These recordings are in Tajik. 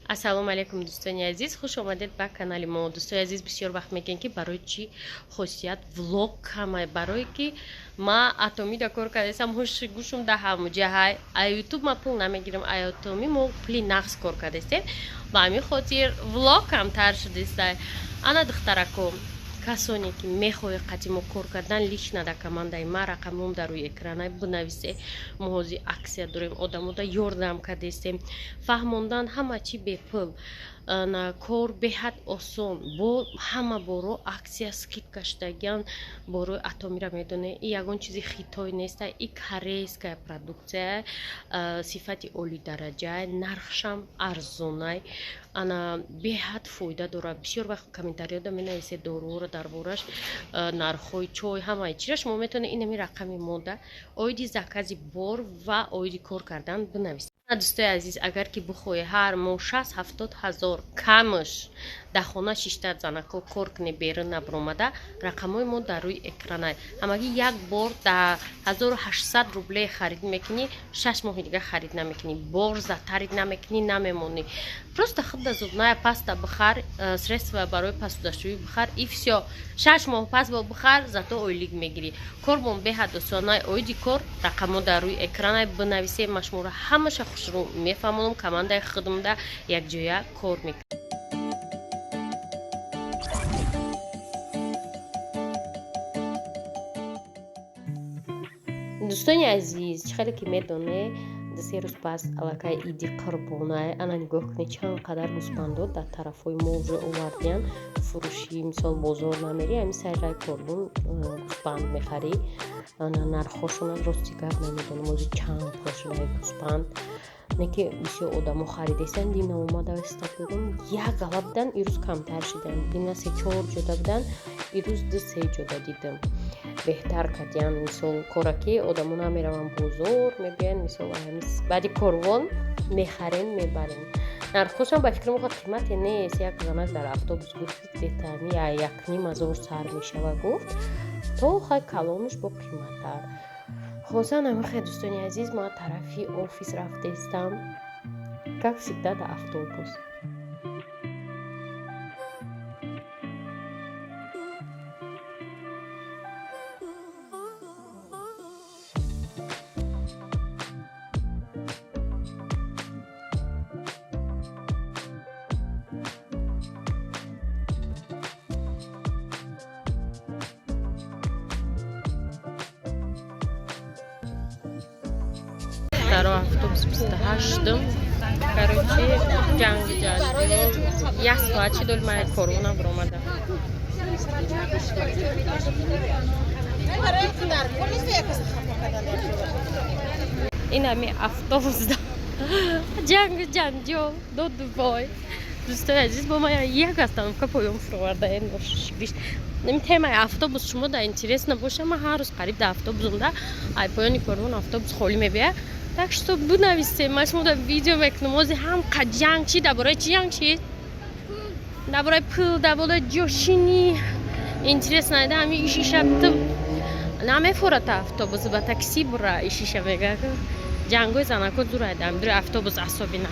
Ассалому алайкум, дӯстони азиз, хуш омадед ба канали мо. Дӯстони азиз, бисёр вақт мегӯем, ки барои чӣ хосият влог камай? Барое ки ма Атомида кор кардасам, ҳуши гӯшум да ҳамуҷаҳай. А Ютуб ма пул намегирам, а Атоми мо пули нақс кор кардастем, ба ҳамин хотир влог камтар шудистай. Ана, духтарако, касоне ки мехоҳед қати мо кор кардан, лично дар командаи ма, рақамом дар рӯи экранай, бинависе. Мо ҳозир аксия дорем, одамода ёрдам кардестем, фаҳмондан ҳама чи бепул, кор беҳад осон, бо ҳама боро аксия, скидка шудагиан. Борои Атомира медоне, и ягон чизи хитой неста, и корейская продукция, сифати олидараҷа, нархшам арзонай, ана беҳад фоида дорад. Бисёр вақт комментариёда менависе, доруро дар бораш, нархҳои чой, ҳамаи чира. Шумо метавонед инами рақами монда оиди закази бор ва оиди кор кардан бинависед. Дӯстои азиз, агар ки бихоҳӣ ҳар моҳ 60-70 ҳазор камш дар хона шишта, занако, кор кунӣ, берун набаромада, рақамҳои мо дар рӯи экранай. Ҳамагӣ як бор дар 1800 рубле харид мекунӣ, 6 моҳи дига харид намекунӣ, бор затарид намекунӣ, намемонӣ. Просто худда зубная паста бихар, средства барои посудашӯӣ бихар, и всё. 6 моҳ пас бо бихар, зато ойлик мегирӣ. Корбон беҳад осонай. Оиди кор рақамҳо дар рӯи экранай, бинависем, ма шуморо ҳамаша хушрӯ мефаҳмонам. Командаи худмда якҷоя кор мекунем. Дӯстони азиз, чӣ хеле ки медоне, 2-3 рӯз пас аллакай Иди Қурбонай. Ана, нигоҳ кунед, чанд қадар гӯсфандо дар тарафҳои мо уже овардиян фурӯшӣ. Мисол, бозор намерӣ, ҳамин сайраи корбун гӯсфанд мехарӣ. Ана, нархҳошона рости гап намедонам, ози чанд пул шудаи гӯсфанд, не ки бисёр одамо харидестанд. Дина омада истода, як гала будан, ирӯз камтар шидан. Дина се чор ҷода будан, ирӯз ду се ҷода дидам. Беҳтар кардиян, мисол, кора ки одамо намераванд бозор, мебиёянд, мисол, баъди корвон мехарем, мебарем. Нархҳошам ба фикрам оқа қимате нест. Як занак дар автобус гуфт, где-то 1,5 ҳазор сар мешава, гуфт, то хай калонаш бо қиматтар. Хулоса, намихе, дӯстони азиз, ма тарафи офис рафтестам, как всегда да автобус. Дар автобус 28-ум, короче, ҷанги ҷалб, як соат чи доли ман корвона биромада. Ин ҳами автобус ҷангу ҷанҷол, доду вой. Дӯстои азиз, бо ман як остановка поён фуроварда. Темаи автобус шумо да интерес набоша, ман ҳар рӯз қариб да автобусум, да ай поёни корвон автобус холӣ мебия. Так что бинависем, ман шумо да видео мекунам. Ози ҳам ҷанг чи, дар бораи чи ҷанг чи, дар бораи пул, дар бораи ҷошинӣ. Интерес найда, ҳами ишиша ту намефората автобус, ба такси бура, ишиша мега. Ҷангои занако зурайда дури автобус асобина.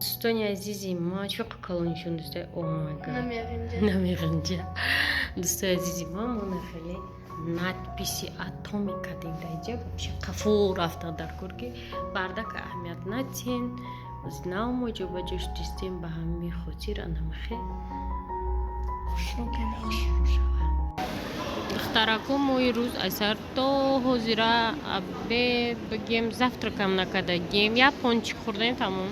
Дӯстони азизи ма, чӣ калонишон, дӯстои, oh my God, намеғинҷа. Дӯстои азизи ма, мо нахеле надписи Атоми кардем даиҷа, вообще қафо рафта дар кор, ки бардака аҳамият натиҳен. Нав мо ҷобаҷош дистем, ба ҳамин хотир анамахе хушрӯ шава. Духтарако, мо ирӯз асар то ҳозира обед бигем, завтракам накардагем, як пончик хӯрдем, тамом.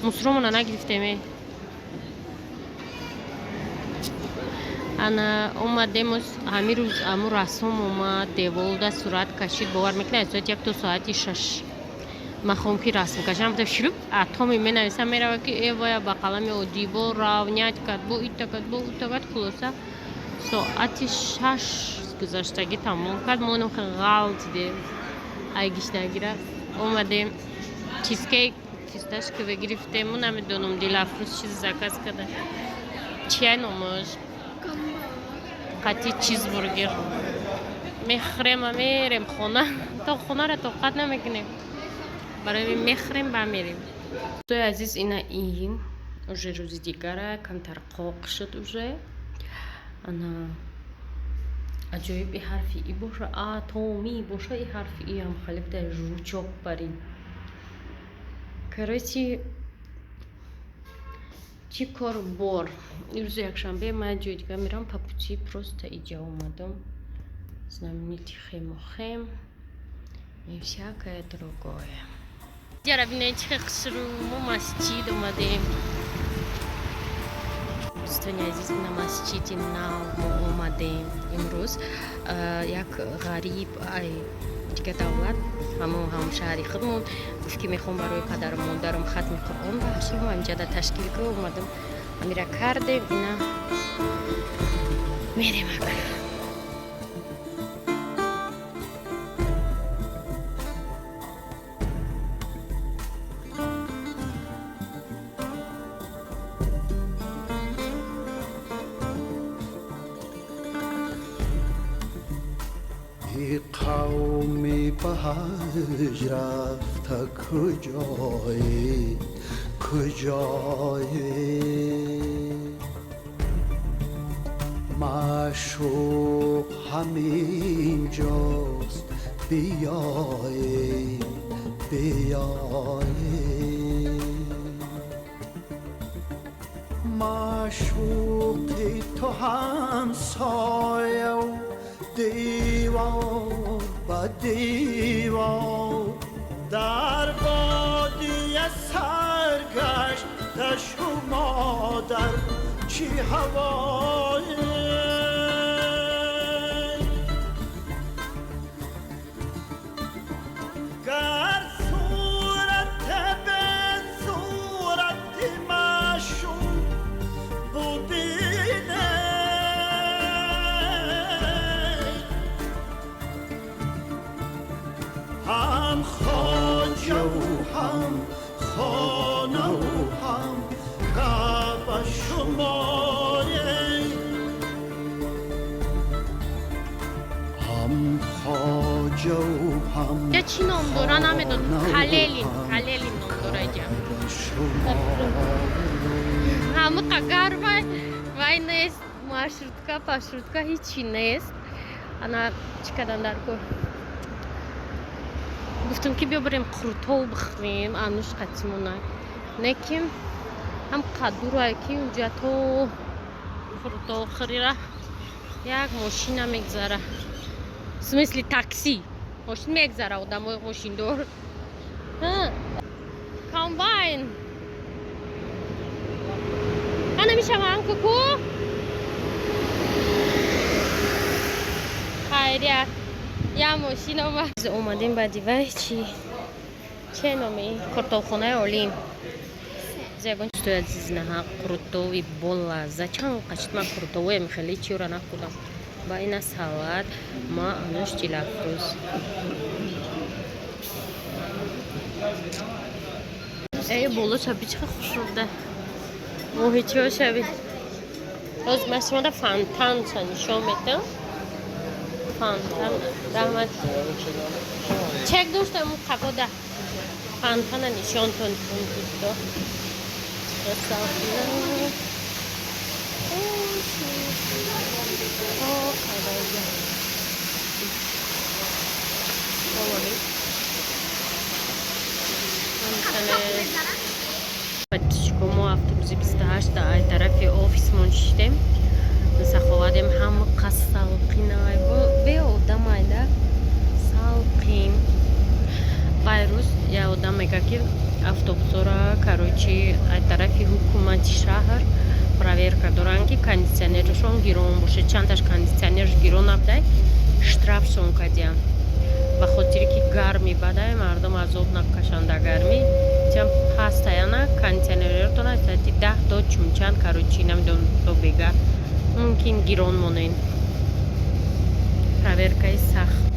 Мусромона нагирифтеме. Ана, омадем. Ҳамин рӯз аму рассом омад, деволда сурат кашид. Бовар мекунед, аз соати 1 то соати 6 ман ки расм кашам, шурӯб Атоми менависам, мерава ки э вая ба қалами оддӣ бо равнять кард, бо ита кард, бо ута кард. Хулоса, соати 6 гузаштагӣ тамом кард. Мо ғалт дидем, ай гишнагира омадем, чизкейк фисташкове гирифтему. Намедонам, Дилафрӯз чиз заказ карда. Чия номуш? Қати чизбургер. Мехӯрем ва мерем хона. То хонара тоқат намекунем. Барои мехӯрем ба мерем. Дӯстои азиз, ина ин уже рӯзи дигара, камтар қоқ шуд уже. Ана аҷоиб и ҳарфи и боша, атоми боша, и ҳарфи и ҳам хеле буда жучок барин. Короче, чӣ кор бор? Рӯзи якшанбе ман ҷои дига мерам, по пути просто иҷа омадам. Знаменитый хемохем и всякое другое. Ҷара бинед чӣ хушрӯ, мо масҷид омадем. Дӯстони азиз, ина масҷиди нав мо омадем имрӯз. Як ғариб ай дигар давлат, ҳамон ҳамшаҳри худмон, гуфт ки мехоҳам барои падару модарам хатми Қуръон бахшем. Ҳамҷада ташкил ка омадам, амира кардем, ина мерем ака. قومی به حج رفته کجایی کجایی؟ معشوق همینجاست، بیایی بیایی. معشوقی تو همسایه و دیوار به دیوار، در بادیه سرگشت شما در چی هوایی؟ گر صورت به صورت معشوق ببینه، هم خواجه و هم خانه و هم کعبه شماره، هم خواجه و هم Я чӣ ном дора намедонам. خانه و Калелин, هم Калелин ном дора иҷа. کعبه شماره. Ҳамиқа гармай, вай нест, маршрутка, пашрутка ҳичи нест. Ана чӣ кардан дар кор? Гуфтам ки биё барем қурутов бихӯрем, ануш қатимона. Не ки ҳам қадурае ки унҷа то қурутов хӯрира як мошина мегзара. В смысле такси. Мошин мегзара, одамои мошиндор. Комбайн. Ана мешавам куку? Хайрия. Я мошин омад. Омадем баъди вай чи? Че номи? Қуртовхонаи Олим. Ягон чизои азиз наҳа қурутови болазза. Чанд қачит ман қурутовоем хеле чиёра нахӯрдам. Ба ина салат, ма ануш дилафрӯз. Эй, боло шаби чӣ хушрӯда. Моҳичиҳо шаби. Ҳозир ман шумода фонтанша нишон медиҳам. Фонтан. Раҳмат. Чек доштам қафода. Фонтана нишонтон дӯсто. Мо автобуси 28 ай тарафи офисмон шидем. Саховадем, ҳама қас салқинай. Бе одамайда салқин. Вай рӯз я одам мега ки автобусора, короче, ай тарафи ҳукумати шаҳр проверка доранд ки кондитсионершон гирон бошад. Чандташ кондитсионерш гирон набудай, штрафшон кардиям. Ба хотире ки гарми бадай, мардум азоб накашанд дар гармӣ. Чам пастаяна кондитсионеротона соати 10 то чумчанд, короче, намедонам, то бега мумкин гирон монен. Проверкаи сахт.